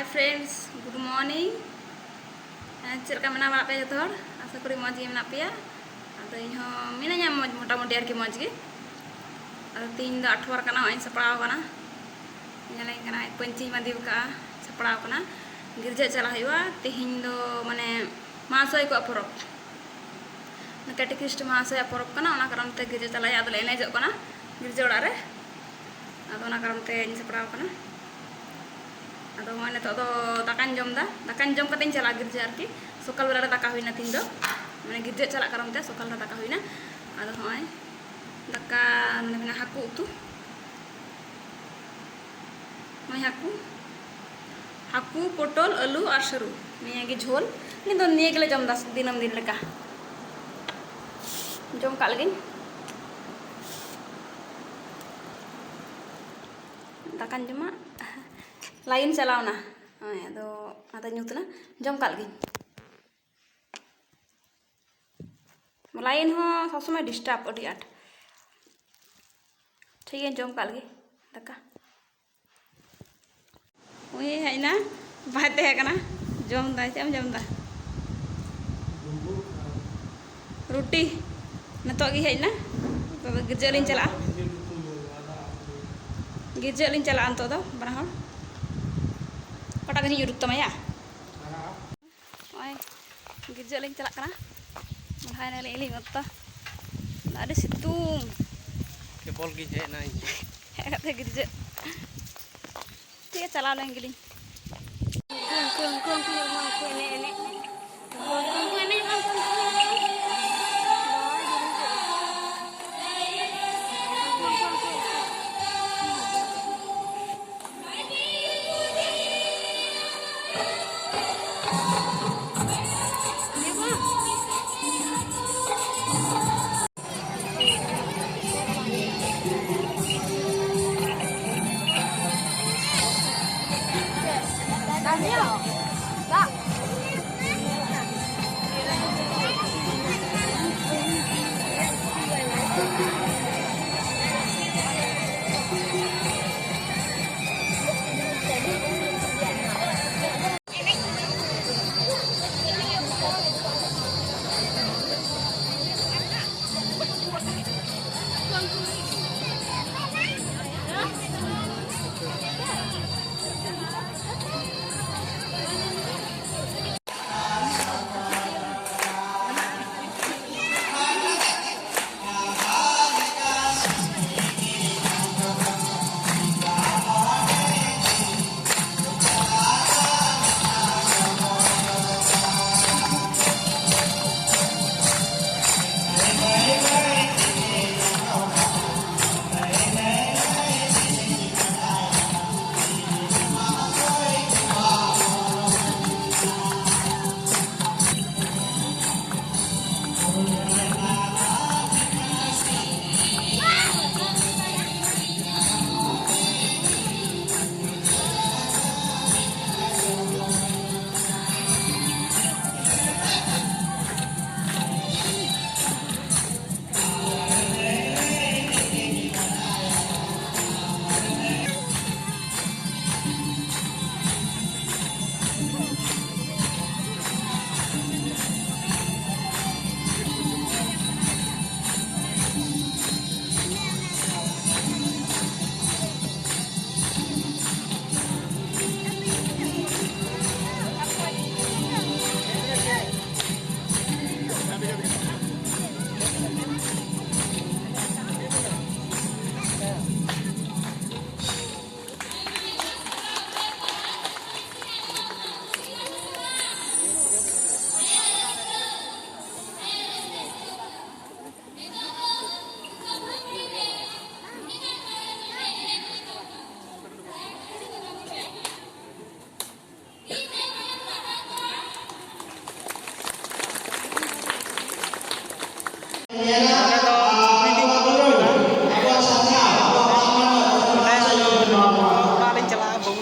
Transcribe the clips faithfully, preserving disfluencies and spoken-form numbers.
Friends, good morning. ᱦᱮᱸ, ᱪᱮᱫ ᱞᱮᱠᱟ ᱢᱮᱱᱟᱜ ᱵᱟᱲᱟ ᱯᱮᱭᱟ ᱡᱚᱛᱚ ᱦᱚᱲ? ᱟᱥᱟ ᱠᱚᱨᱤ ᱢᱚᱡᱽ ᱜᱮ ᱢᱮᱱᱟᱜ ᱯᱮᱭᱟ᱾ ᱟᱫᱚ ᱤᱧ ᱦᱚᱸ ᱢᱤᱱᱟᱹᱧᱟ ᱢᱚᱡᱽ, ᱢᱚᱴᱟᱢᱩᱴᱤ ᱟᱨᱠᱤ ᱢᱚᱡᱽ ᱜᱮ᱾ ᱟᱫᱚ ᱛᱤᱦᱤᱧ ᱫᱚ ᱟᱴᱷᱣᱟᱨ ᱠᱟᱱᱟ, ᱱᱚᱜᱼᱚᱭ ᱤᱧ ᱥᱟᱯᱲᱟᱣ ᱟᱠᱟᱱᱟ᱾ ᱧᱮᱞᱮᱧ ᱠᱟᱱᱟ, ᱯᱟᱹᱧᱪᱤᱧ ᱵᱟᱸᱫᱮ ᱟᱠᱟᱫᱼᱟ, ᱥᱟᱯᱲᱟᱣ ᱟᱠᱟᱱᱟ᱾ ᱜᱤᱨᱡᱟᱹ ᱪᱟᱞᱟᱜ ᱦᱩᱭᱩᱜᱼᱟ ᱛᱤᱦᱤᱧ ᱫᱚ, ᱢᱟᱱᱮ ᱢᱟᱦᱟᱥᱚᱭ ᱠᱚᱣᱟᱜ ᱯᱚᱨᱚᱵᱽ᱾ ᱠᱮᱴᱤᱠᱤᱥᱴ ᱢᱟᱦᱟᱥᱚᱭᱟᱜ ᱯᱚᱨᱚᱵᱽ ᱠᱟᱱᱟ, ᱚᱱᱟ ᱠᱟᱨᱚᱱ ᱛᱮ ᱜᱤᱨᱡᱟᱹ ᱪᱟᱞᱟᱜ ᱦᱩᱭᱩᱜᱼᱟ᱾ ᱟᱫᱚ ᱞᱮ ᱮᱱᱮᱡᱚᱜ ᱠᱟᱱᱟ ᱜᱤᱨᱡᱟᱹ ᱚᱲᱟᱜ ᱨᱮ᱾ ᱟᱫᱚ ᱚᱱᱟ ᱠᱟᱨᱚᱱ ᱛᱮ ᱤᱧ ᱥᱟᱯᱲᱟᱣ ᱟᱠᱟᱱᱟ᱾ ᱟᱫᱚ ᱱᱚᱜᱼᱚᱭ ᱱᱤᱛᱚᱜ ᱫᱚ ᱫᱟᱠᱟᱧ ᱡᱚᱢ ᱮᱫᱟ᱾ ᱫᱟᱠᱟᱧ ᱡᱚᱢ ᱠᱟᱛᱮᱧ ᱪᱟᱞᱟᱜᱼᱟ ᱜᱤᱨᱡᱟᱹ ᱟᱨᱠᱤ᱾ ᱥᱚᱠᱟᱞ ᱵᱮᱞᱟ ᱨᱮ ᱫᱟᱠᱟ ᱦᱩᱭᱱᱟ ᱛᱤᱦᱤᱧ ᱫᱚ, ᱢᱟᱱᱮ ᱜᱤᱨᱡᱟᱹ ᱪᱟᱞᱟᱜ ᱠᱟᱨᱚᱱ ᱛᱮ ᱥᱚᱠᱟᱞ ᱨᱮ ᱫᱟᱠᱟ ᱦᱩᱭᱱᱟ᱾ ᱟᱫᱚ ᱱᱚᱜᱼᱚᱭ ᱫᱟᱠᱟ ᱢᱟᱱᱮ ᱢᱮᱱᱟᱜᱼᱟ ᱦᱟᱹᱠᱩ ᱩᱛᱩ᱾ ᱱᱚᱜᱼᱚᱭ ᱦᱟᱹᱠᱩ, ᱦᱟᱹᱠᱩ, ᱯᱚᱴᱚᱞ, ᱟᱹᱞᱩ ᱟᱨ ᱥᱟᱹᱨᱩ, ᱱᱤᱭᱟᱹ ᱜᱮ ᱡᱷᱳᱞ᱾ ᱱᱤᱭᱟᱹ ᱫᱚ ᱱᱤᱭᱟᱹ ᱜᱮᱞᱮ ᱡᱚᱢ ᱮᱫᱟ ᱫᱤᱱᱟᱹᱢ ᱫᱤᱱ ᱞᱮᱠᱟ᱾ ᱡᱚᱢ ᱠᱟᱜ ᱞᱮᱜᱤᱧ᱾ ᱫᱟᱠᱟᱧ ᱡᱚᱢᱟ᱾ ᱞᱟᱭᱤᱱ ᱪᱟᱞᱟᱣᱱᱟ᱾ ᱦᱳᱭ, ᱟᱫᱚ ᱚᱱᱟᱛᱮ ᱧᱩᱛ ᱮᱱᱟ᱾ ᱡᱚᱢ ᱠᱟᱜ ᱞᱮᱜᱤᱧ᱾ ᱞᱟᱭᱤᱱ ᱦᱚᱸ ᱥᱚᱵᱽ ᱥᱚᱢᱚᱭ ᱰᱤᱥᱴᱟᱵᱽ ᱟᱹᱰᱤ ᱟᱸᱴ᱾ ᱴᱷᱤᱠ ᱜᱮᱭᱟ, ᱡᱚᱢ ᱠᱟᱜ ᱞᱮᱜᱮ ᱫᱟᱠᱟ᱾ ᱩᱱᱤ ᱦᱮᱡ ᱮᱱᱟ, ᱵᱟᱭ ᱛᱟᱦᱮᱸ ᱠᱟᱱᱟ᱾ ᱡᱚᱢ ᱫᱟᱭ, ᱪᱮᱫ ᱮᱢ ᱡᱚᱢ ᱫᱟ? ᱨᱩᱴᱤ᱾ ᱱᱤᱛᱚᱜ ᱜᱮ ᱦᱮᱡ ᱮᱱᱟ᱾ ᱱᱤᱛᱚᱜ ᱫᱚ ᱜᱤᱨᱡᱟᱹ ᱞᱤᱧ ᱪᱟᱞᱟᱜᱼᱟ᱾ ᱜᱤᱨᱡᱟᱹ ᱞᱤᱧ ᱪᱟᱞᱟᱜᱼᱟ ᱱᱤᱛᱚᱜ ᱫᱚ, ᱵᱟᱱᱟ ᱦᱚᱲ᱾ ᱚᱠᱟᱴᱟᱜ ᱜᱟᱹᱰᱤᱧ ᱩᱰᱩᱠ ᱛᱟᱢᱟ ᱭᱟ? ᱱᱚᱜᱼᱚᱭ ᱜᱤᱨᱡᱟᱹ ᱞᱤᱧ ᱪᱟᱞᱟᱜ ᱠᱟᱱᱟ᱾ ᱢᱚᱦᱰᱟᱭ ᱱᱟᱞᱤᱧ ᱟᱹᱞᱤᱧ ᱚᱛᱚ᱾ ᱟᱹᱰᱤ ᱥᱤᱛᱩᱝ᱾ ᱠᱮᱵᱚᱞ ᱜᱤᱧ ᱦᱮᱡ ᱮᱱᱟ ᱤᱧ᱾ ᱦᱮᱡ ᱠᱟᱛᱮ ᱜᱤᱨᱡᱟᱹ᱾ ᱴᱷᱤᱠ ᱜᱮᱭᱟ, ᱪᱟᱞᱟᱣ ᱞᱮᱱ ᱜᱮᱞᱤᱧ᱾ ᱩᱱᱠᱩ, ᱩᱱᱠᱩ, ᱩᱱᱠᱩ, ᱩᱱᱠᱩ ᱮᱱᱮᱡ, ᱮᱱᱮᱡ᱾ ᱩᱱᱠᱩ ᱮᱱᱮᱡ ᱵᱟᱝ ᱠᱚ ᱩᱱᱠᱩ ᱮᱱᱮᱡ᱾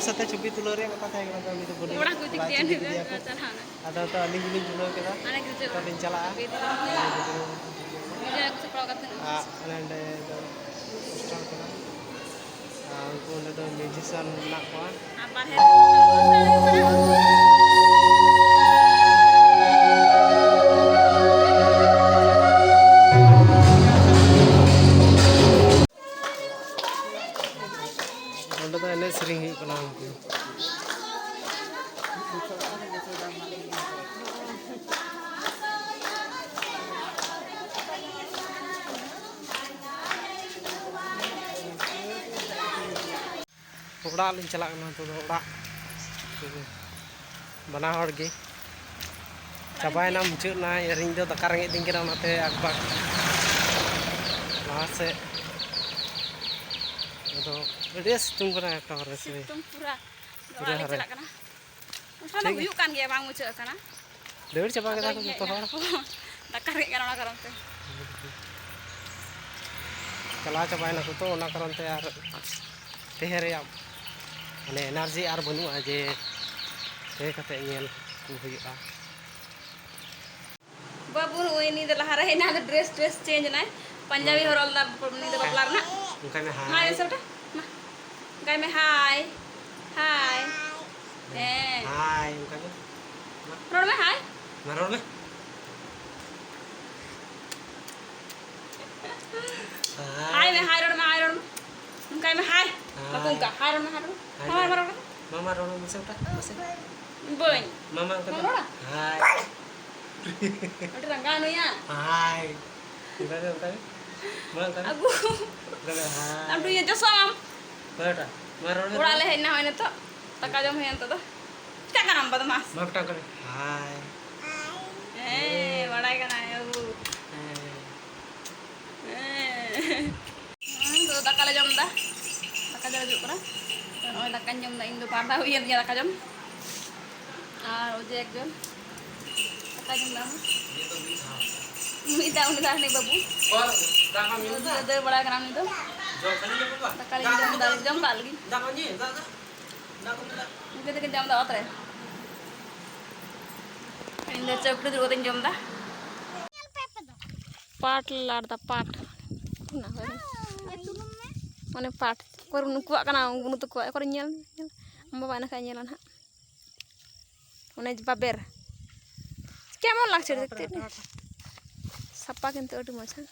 ᱥᱟᱛᱮ ᱪᱷᱚᱵᱤ ᱛᱩᱞᱟᱹᱣ ᱨᱮᱭᱟᱜ ᱠᱟᱛᱷᱟ ᱛᱟᱦᱮᱸ ᱠᱟᱱᱟ, ᱛᱚ ᱩᱱᱤ ᱫᱚ ᱵᱟᱹᱱᱩᱜ ᱚᱲᱟᱜ ᱠᱚ ᱤᱫᱤ ᱠᱮᱫᱮᱭᱟ, ᱩᱱᱤ ᱫᱚ ᱪᱟᱞᱟᱣ ᱮᱱᱟ᱾ ᱟᱫᱚ ᱛᱚ ᱟᱹᱞᱤᱧ ᱜᱮᱞᱤᱧ ᱛᱩᱞᱟᱹᱣ ᱠᱮᱫᱟ᱾ ᱦᱟᱱᱮ ᱜᱤᱫᱽᱨᱟᱹ ᱛᱚ ᱞᱤᱧ ᱪᱟᱞᱟᱜᱼᱟ᱾ ᱜᱤᱫᱽᱨᱟᱹ ᱠᱚ ᱥᱟᱯᱲᱟᱣ ᱠᱟᱛᱮ ᱱᱟᱜ᱾ ᱟᱨ ᱱᱚᱸᱰᱮ ᱫᱚ ᱦᱳᱥᱴᱮᱞ ᱠᱟᱱᱟ᱾ ᱟᱨ ᱩᱱᱠᱩ ᱚᱸᱰᱮ ᱫᱚ musician ᱢᱮᱱᱟᱜ ᱠᱚᱣᱟ᱾ ᱟᱨ ᱵᱟᱨᱦᱮ ᱨᱮ ᱱᱚᱸᱰᱮ ᱫᱚ ᱮᱱᱮᱡ ᱥᱮᱨᱮᱧ ᱦᱩᱭᱩᱜ ᱠᱟᱱᱟ᱾ ᱚᱲᱟᱜ ᱞᱤᱧ ᱪᱟᱞᱟᱜ ᱠᱟᱱᱟ ᱱᱤᱛᱚᱜ ᱫᱚ, ᱚᱲᱟᱜ᱾ ᱵᱟᱱᱟ ᱦᱚᱲ ᱜᱮ᱾ ᱪᱟᱵᱟᱭᱮᱱᱟ, ᱢᱩᱪᱟᱹᱫ ᱮᱱᱟ, ᱟᱨ ᱤᱧ ᱫᱚ ᱫᱟᱠᱟ ᱨᱮᱸᱜᱮᱡ ᱤᱫᱤᱧ ᱠᱟᱱᱟ, ᱚᱱᱟᱛᱮ ᱟᱠᱵᱟᱠ ᱞᱟᱦᱟ ᱥᱮᱫ᱾ ᱟᱫᱚ ᱟᱹᱰᱤ ᱥᱤᱛᱩᱝ ᱠᱟᱱᱟ ᱮᱠᱮᱵᱟᱨᱮ ᱥᱮ᱾ ᱥᱤᱛᱩᱝ ᱯᱩᱨᱟ᱾ ᱯᱩᱨᱟᱹ ᱚᱲᱟᱜ ᱞᱮ ᱦᱟᱨᱟ᱾ ᱪᱟᱞᱟᱜ ᱠᱟᱱᱟ᱾ ᱚᱱᱠᱟ ᱫᱚ ᱴᱷᱤᱠ ᱜᱮᱭᱟ᱾ ᱦᱩᱭᱩᱜ ᱠᱟᱱ ᱜᱮᱭᱟ, ᱵᱟᱝ ᱢᱩᱪᱟᱹᱫ ᱟᱠᱟᱱᱟ᱾ ᱫᱟᱹᱲ ᱪᱟᱵᱟ ᱠᱮᱫᱟ ᱠᱚ ᱟᱫᱚᱧ ᱦᱮᱡ ᱡᱚᱛᱚ ᱮᱱᱟ᱾ ᱦᱚᱲ᱾ ᱫᱟᱠᱟ ᱨᱮᱸᱜᱮᱡ ᱠᱟᱱᱟ, ᱚᱱᱟ ᱠᱟᱨᱚᱱ ᱛᱮ᱾ ᱪᱟᱞᱟᱣ ᱪᱟᱵᱟᱭᱮᱱᱟ ᱠᱚ ᱛᱚ, ᱚᱱᱟ ᱠᱟᱨᱚᱱ ᱛᱮ ᱟᱨ ᱛᱟᱦᱮᱸ ᱨᱮᱭᱟᱜ ᱢᱟᱱᱮ energy ᱟᱨ ᱵᱟᱹᱱᱩᱜᱼᱟ ᱡᱮ ᱛᱟᱦᱮᱸ ᱠᱟᱛᱮ ᱧᱮᱞ ᱠᱚ ᱦᱩᱭᱩᱜᱼᱟ᱾ ᱵᱟᱹᱵᱩ, ᱱᱩᱭ ᱱᱤᱭᱟᱹ ᱫᱚ ᱞᱟᱦᱟ ᱨᱮ ᱦᱮᱡ ᱮᱱᱟ, ᱟᱫᱚ dress, dress change ᱮᱱᱟᱭ, ᱯᱟᱧᱡᱟᱵᱤ ᱦᱩᱸ᱾ ᱦᱚᱨᱚᱜ ᱞᱮᱫᱟ ᱱᱤᱭᱟᱹ ᱫᱚ ᱵᱟᱯᱞᱟ ᱨᱮᱱᱟᱜ᱾ ᱚᱱᱠᱟᱭ ᱢᱮ, ᱦᱟᱭ᱾ ᱦᱟᱭ ᱢᱮᱥᱮ ᱵᱮᱴᱟ, ᱢᱟ᱾ ᱚᱱᱠᱟᱭ ᱢᱮ, ᱦᱟᱭ, ᱦᱟᱭ᱾ ᱦᱮᱸ᱾ ᱦᱟᱭ, ᱚᱱᱠᱟᱭ ᱢᱮ᱾ ᱢᱟ᱾ ᱨᱚᱲ ᱢᱮ, ᱦᱟᱭ᱾ ᱢᱟ ᱨᱚᱲ ᱢᱮ᱾ ᱦᱟᱭ ᱢᱮ, ᱦᱟᱭ ᱨᱚᱲ ᱢᱮ, ᱦᱟᱭ ᱨᱚᱲ ᱢᱮ᱾ ᱚᱱᱠᱟᱭ ᱢᱮ, ᱦᱟᱭ᱾ ᱦᱟᱭ᱾ ᱵᱟᱠᱚ ᱚᱱᱠᱟ, ᱦᱟᱭ ᱨᱚᱲ ᱢᱮ, ᱦᱟᱭ ᱨᱚᱲ ᱢᱮ᱾ ᱦᱟᱭ ᱦᱟᱭ ᱢᱮ᱾ ᱢᱟ ᱨᱚᱲ ᱢᱮ᱾ ᱢᱟ, ᱢᱟ ᱨᱚᱲ ᱢᱮ, ᱢᱟᱥᱮ ᱚᱱᱠᱟ, ᱢᱟᱥᱮ᱾ ᱵᱟᱹᱧ᱾ ᱢᱟ, ᱢᱟ ᱚᱱᱠᱟ ᱵᱟᱢ ᱫᱚ᱾ ᱨᱚᱲᱟ? ᱦᱟᱭ᱾ ᱟᱹᱰᱤ ᱨᱟᱸᱜᱟᱣ ᱱᱩᱭᱟ᱾ ᱦᱟᱭ᱾ ᱚᱱᱠᱟ ᱜᱮ, ᱚᱱᱠᱟ ᱜᱮ᱾ ᱢᱟ, ᱚᱱᱠᱟ ᱜᱮ᱾ ᱟᱹᱜᱩ᱾ ᱚᱱᱠᱟ ᱜᱮ, ᱦᱟᱭ᱾ ᱟᱢ ᱴᱩᱭ ᱡᱚᱥᱚᱜ ᱟᱢ᱾ ᱢᱟ ᱵᱮᱴᱟ, ᱢᱟ ᱨᱚᱲ ᱢᱮ᱾ ᱚᱲᱟᱜ ᱞᱮ ᱦᱮᱡ ᱮᱱᱟ ᱦᱚᱸᱜᱼᱚᱭ ᱱᱤᱛᱚᱜ᱾ ᱫᱟᱠᱟ ᱡᱚᱢ ᱦᱩᱭᱮᱱ ᱱᱤᱛᱚᱜ ᱫᱚ᱾ ᱪᱤᱠᱟᱹᱜ ᱠᱟᱱᱟᱢ ᱵᱟᱫᱢᱟᱥ? ᱢᱟ ᱵᱮᱴᱟ, ᱚᱱᱠᱟ ᱜᱮ᱾ ᱦᱟᱭ᱾ ᱦᱮᱸ, ᱵᱟᱲᱟᱭ ᱠᱟᱱᱟᱭ ᱵᱟᱹᱵᱩ᱾ ᱦᱮᱸ᱾ ᱦᱮᱸ᱾ ᱦᱩᱸ, ᱱᱤᱛᱚᱜ ᱫᱚ ᱫᱟᱠᱟ ᱞᱮ ᱡᱚᱢ ᱮᱫᱟ᱾ ᱫᱟᱠᱟ ᱡᱚᱢ ᱦᱩᱭᱩᱜ ᱠᱟᱱᱟ᱾ ᱱᱚᱜᱼᱚᱭ ᱫᱟᱠᱟᱧ ᱡᱚᱢ ᱮᱫᱟ᱾ ᱤᱧ ᱫᱚ ᱵᱟᱨ ᱫᱷᱟᱣ ᱦᱩᱭᱮᱱ ᱛᱤᱧᱟ ᱫᱟᱠᱟ ᱡᱚᱢ᱾ ᱟᱨ ᱚᱡᱮ ᱮᱠ ᱡᱚᱱ ᱫᱟᱠᱟᱭ ᱡᱚᱢ ᱮᱫᱟ᱾ ᱢᱤᱫ ᱫᱷᱟᱣ, ᱩᱱᱤ ᱫᱚ ᱦᱟᱹᱱᱤ ᱵᱟᱹᱵᱩ᱾ ᱫᱟᱹᱲ ᱵᱟᱲᱟ ᱠᱟᱱᱟ ᱩᱱᱤ ᱫᱚ᱾ ᱫᱟᱠᱟ ᱞᱤᱧ ᱡᱚᱢ ᱮᱫᱟ, ᱡᱚᱢ ᱠᱟᱜ ᱞᱟᱹᱜᱤᱫ᱾ ᱩᱱᱠᱩ ᱫᱚᱠᱤᱱ ᱡᱚᱢ ᱮᱫᱟ ᱚᱛ ᱨᱮ᱾ ᱤᱧ ᱫᱚ ᱪᱟᱹᱯᱲᱤ ᱫᱩᱲᱩᱵ ᱠᱟᱛᱮᱧ ᱡᱚᱢ ᱮᱫᱟ᱾ ᱯᱟᱴ ᱞᱮ ᱞᱟᱲ ᱮᱫᱟ, ᱯᱟᱴ᱾ ᱚᱱᱟ ᱦᱚᱭ᱾ ᱚᱱᱮ ᱯᱟᱴ᱾ ᱚᱠᱚᱭ ᱱᱩᱠᱩᱣᱟᱜ ᱠᱟᱱᱟ, ᱩᱱᱠᱩ ᱛᱟᱠᱚᱣᱟᱜ᱾ ᱚᱠᱚᱭ ᱧᱮᱞ, ᱧᱮᱞ᱾ ᱟᱢ ᱵᱟᱵᱟ ᱮᱱᱟ ᱠᱷᱟᱡ ᱧᱮᱞᱟ ᱱᱟᱦᱟᱜ᱾ ᱚᱱᱮ ᱵᱟᱵᱮᱨ᱾ ᱠᱮᱢᱚᱱ ᱞᱟᱜᱪᱷᱮ ᱫᱮᱠᱷᱛᱮ ᱱᱮ᱾ ᱥᱟᱯᱟ ᱠᱤᱱᱛᱩ ᱟᱹᱰᱤ ᱢᱚᱡᱽ, ᱦᱮᱸ?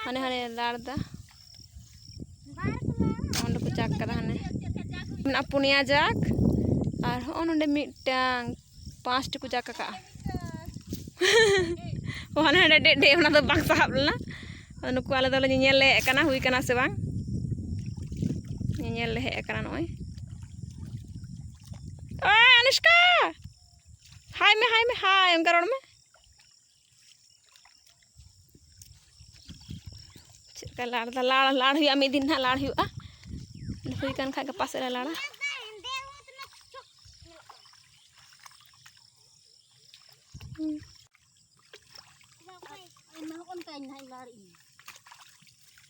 ᱦᱟᱱᱮ, ᱦᱟᱱᱮ ᱞᱟᱲ ᱫᱟ᱾ ᱚᱸᱰᱮ ᱠᱚ ᱡᱟᱠ ᱠᱟᱫᱟ ᱦᱟᱱᱮ᱾ ᱢᱮᱱᱟᱜᱼᱟ ᱯᱩᱱᱭᱟ ᱡᱟᱠ᱾ ᱟᱨ ᱦᱚᱸᱜᱼᱚ ᱱᱚᱰᱮ ᱢᱤᱫᱴᱟᱝ, ᱯᱟᱸᱪᱴᱤ ᱠᱚ ᱡᱟᱠ ᱟᱠᱟᱜᱼᱟ᱾ ᱚ, ᱦᱟᱱᱮ ᱦᱟᱸᱰᱮ ᱰᱮᱡ ᱰᱮᱡ, ᱚᱱᱟ ᱫᱚ ᱵᱟᱝ ᱥᱟᱦᱟᱵ ᱞᱮᱱᱟ᱾ ᱟᱫᱚ ᱱᱩᱠᱩ ᱟᱞᱮ ᱫᱚᱞᱮ ᱧᱮᱧᱮᱞ ᱦᱮᱡ ᱟᱠᱟᱱᱟ, ᱦᱩᱭ ᱠᱟᱱᱟ ᱥᱮ ᱵᱟᱝ᱾ ᱧᱮᱧᱮᱞ ᱞᱮ ᱦᱮᱡ ᱟᱠᱟᱱᱟ ᱱᱚᱜᱼᱚᱭ᱾ ᱳᱭ ᱟᱱᱩᱥᱠᱟ! ᱦᱟᱭ ᱢᱮ, ᱦᱟᱭ ᱢᱮ, ᱦᱟᱭ, ᱚᱱᱠᱟ ᱨᱚᱲ ᱢᱮ᱾ ᱪᱮᱫ ᱞᱮᱠᱟ ᱞᱟᱲ ᱫᱟ? ᱞᱟᱲ, ᱞᱟᱲ ᱦᱩᱭᱩᱜᱼᱟ, ᱢᱤᱫ ᱫᱤᱱ ᱱᱟᱦᱟᱜ ᱞᱟᱲ ᱦᱩᱭᱩᱜᱼᱟ᱾ ᱦᱩᱭ ᱠᱟᱱ ᱠᱷᱟᱡ ᱜᱟᱯᱟ ᱥᱮᱫ ᱞᱮ ᱞᱟᱲᱟ᱾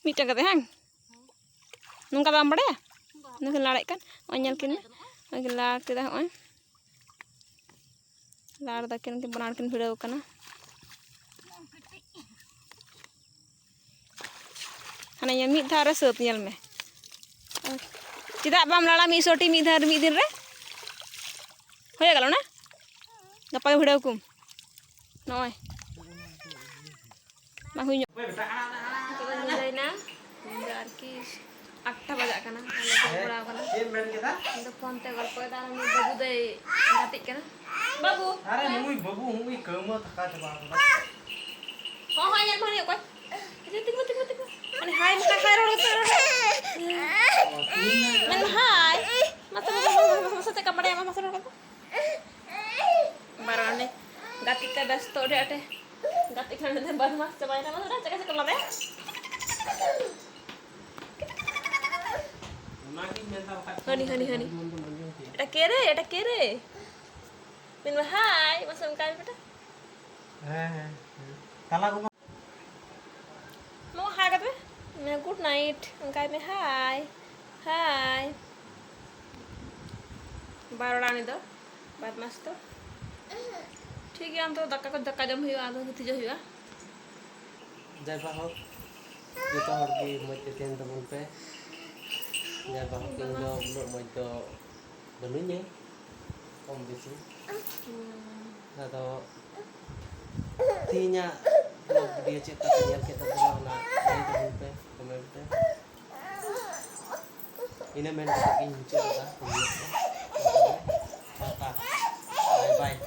ᱢᱤᱫᱴᱟᱝ ᱠᱟᱛᱮ, ᱦᱟᱝ? ᱱᱚᱝᱠᱟ ᱫᱚ ᱵᱟᱢ ᱵᱟᱲᱟᱭᱟ? ᱱᱩᱭ ᱠᱤᱱ ᱞᱟᱲᱮᱫ ᱠᱟᱱ᱾ ᱱᱚᱜᱼᱚᱭ ᱧᱮᱞ ᱠᱤᱱ ᱢᱮ᱾ ᱱᱚᱜᱼᱚᱭ ᱠᱤᱱ ᱞᱟᱲ ᱠᱮᱫᱟ, ᱱᱚᱜᱼᱚᱭ᱾ ᱞᱟᱲ ᱫᱟᱠᱤᱱ, ᱩᱱᱠᱤᱱ ᱵᱟᱱᱟᱨ ᱠᱤᱱ ᱵᱷᱤᱲᱟᱹᱣ ᱠᱟᱱᱟ᱾ ᱦᱟᱱᱮ ᱧᱮᱞ, ᱢᱤᱫ ᱫᱷᱟᱣ ᱨᱮ ᱥᱟᱹᱛ, ᱧᱮᱞ ᱢᱮ᱾ ᱪᱮᱫᱟᱜ ᱵᱟᱢ ᱞᱟᱲᱟ ᱢᱤᱫ ᱥᱚᱴᱤ ᱢᱤᱫ ᱫᱷᱟᱣ ᱨᱮ, ᱢᱤᱫ ᱫᱤᱱ ᱨᱮ? ᱦᱩᱭ ᱜᱮᱞ ᱚᱱᱟ? ᱜᱟᱯᱟ ᱜᱮ ᱵᱷᱤᱲᱟᱹᱣ ᱠᱚᱢ᱾ ᱱᱚᱜᱼᱚᱭ᱾ ᱵᱟᱝ ᱦᱩᱭ ᱧᱚᱜ᱾ ᱱᱤᱛᱚᱜ ᱫᱚ ᱧᱤᱫᱟᱹᱭᱮᱱᱟ᱾ ᱧᱤᱫᱟᱹ ᱟᱨᱠᱤ ᱟᱴᱴᱟ ᱵᱟᱡᱟᱜ ᱠᱟᱱᱟ᱾ ᱟᱞᱮ ᱫᱩᱲᱩᱵ ᱵᱟᱲᱟ ᱟᱠᱟᱱᱟ᱾ ᱪᱮᱫ ᱮᱢ ᱢᱮᱱ ᱠᱮᱫᱟ? ᱤᱧ ᱫᱚ ᱯᱷᱳᱱ ᱛᱮ ᱜᱚᱞᱯᱚᱭᱮᱫᱟ ᱟᱨ ᱩᱱᱤ ᱵᱟᱹᱵᱩ ᱫᱚᱭ ᱜᱟᱛᱮᱜ ᱠᱟᱱᱟ᱾ ᱵᱟᱹᱵᱩ! ᱟᱨᱮ ᱱᱩᱭ ᱵᱟᱹᱵᱩ, ᱱᱩᱭ ᱠᱟᱹᱣᱢᱟᱹ ᱛᱷᱟᱠᱟ ᱪᱟᱵᱟ ᱟᱠᱟᱱᱟ᱾ ᱦᱚᱸ, ᱦᱚᱸ, ᱧᱮᱞ ᱢᱮ, ᱦᱟᱹᱱᱤ ᱚᱠᱚᱭ? ᱛᱤᱸᱜᱩ, ᱛᱤᱸᱜᱩ, ᱛᱤᱸᱜᱩ, ᱛᱤᱸᱜᱩ᱾ ᱦᱟᱹᱱᱤ ᱦᱟᱭ ᱢᱮᱛᱟᱭ, ᱦᱟᱭ ᱨᱚᱲ ᱠᱟᱛᱮ ᱨᱚᱲ᱾ ᱢᱮᱱ ᱢᱮ ᱦᱟᱭ᱾ ᱢᱟᱥᱮ, ᱢᱟᱥᱮ, ᱢᱟᱥᱮ, ᱢᱟᱥᱮ, ᱪᱮᱫ ᱞᱮᱠᱟᱢ ᱵᱟᱲᱟᱭᱟ? ᱢᱟ, ᱢᱟᱥᱮ ᱨᱚᱲ ᱠᱟᱛᱮ᱾ ᱵᱟᱨ ᱚᱱᱮ ᱜᱟᱛᱮ ᱛᱮ ᱵᱮᱥᱛᱚ ᱟᱹᱰᱤ ᱟᱸᱴᱮ ᱜᱟᱛᱮ ᱠᱷᱟᱱ ᱢᱮᱱᱫᱟ ᱵᱟᱫᱢᱟᱥ ᱪᱟᱵᱟᱭᱮᱱᱟ, ᱢᱟᱥᱮ ᱪᱮᱫ ᱞᱮᱠᱟ ᱪᱮᱫ ᱠᱚ ᱞᱟᱸᱫᱟᱭᱟ? ᱚᱱᱟᱜᱤᱧ ᱢᱮᱱᱫᱟ, ᱵᱟᱠᱷᱟᱡ ᱦᱟᱹᱱᱤ, ᱦᱟᱹᱱᱤ, ᱦᱟᱹᱱᱤ᱾ ᱢᱚᱱ ᱫᱚ ᱢᱚᱱ ᱫᱚ ᱪᱮᱫ? ᱮᱴᱟ ᱠᱮ ᱨᱮ, ᱮᱴᱟ ᱠᱮ ᱨᱮ? ᱢᱮᱱ ᱢᱮ, "ᱦᱟᱭ", ᱢᱟᱥᱮ ᱚᱱᱠᱟᱭ ᱢᱮ ᱵᱮᱴᱟ᱾ ᱦᱮᱸ, ᱦᱮᱸ, ᱦᱮᱸ᱾ ᱛᱟᱞᱟ ᱠᱚ ᱢᱟ ᱱᱚᱣᱟ ᱦᱟᱭ ᱠᱟᱛᱮ ᱢᱮ, "Good night", ᱚᱱᱠᱟᱭ ᱢᱮ, "ᱦᱟᱭ, ᱦᱟᱭ, ᱵᱟᱭ ᱨᱚᱲᱟ ᱩᱱᱤ ᱫᱚ, ᱵᱟᱫᱢᱟᱥ ᱫᱚ᱾ ᱴᱷᱤᱠ ᱜᱮᱭᱟ, ᱟᱢ ᱫᱚ ᱫᱟᱠᱟ ᱠᱚ, ᱫᱟᱠᱟ ᱡᱚᱢ ᱦᱩᱭᱩᱜᱼᱟ, ᱟᱫᱚ ᱜᱤᱛᱤᱡᱚᱜ ᱦᱩᱭᱩᱜᱼᱟ᱾ ᱡᱟᱭ ᱵᱟ ᱦᱳᱠ, ᱡᱚᱛᱚ ᱦᱚᱲ ᱜᱮ ᱢᱚᱡᱽ ᱛᱮ ᱛᱟᱦᱮᱱ ᱛᱟᱵᱚᱱ ᱯᱮ᱾ ᱡᱟᱭ ᱵᱟ ᱦᱳᱠ, ᱤᱧ ᱫᱚ ᱩᱱᱟᱹᱜ ᱢᱚᱡᱽ ᱫᱚ ᱵᱟᱹᱱᱩᱧᱟ, ᱠᱚᱢ ᱵᱮᱥᱤ᱾ ᱟᱫᱚ ᱛᱮᱦᱮᱧᱟᱜ vlog video ᱪᱮᱫ ᱞᱮᱠᱟ ᱯᱮ ᱧᱮᱞ ᱠᱮᱫ ᱛᱟᱵᱚᱱᱟ, ᱚᱱᱟ ᱞᱟᱹᱭ ᱛᱟᱵᱚᱱ ᱯᱮ comment ᱨᱮ᱾ ᱤᱱᱟᱹ ᱢᱮᱱ ᱠᱟᱛᱮ ᱜᱤᱧ ᱢᱩᱪᱟᱹᱫ ᱮᱫᱟ video ᱠᱚ᱾ Tata, bye bye᱾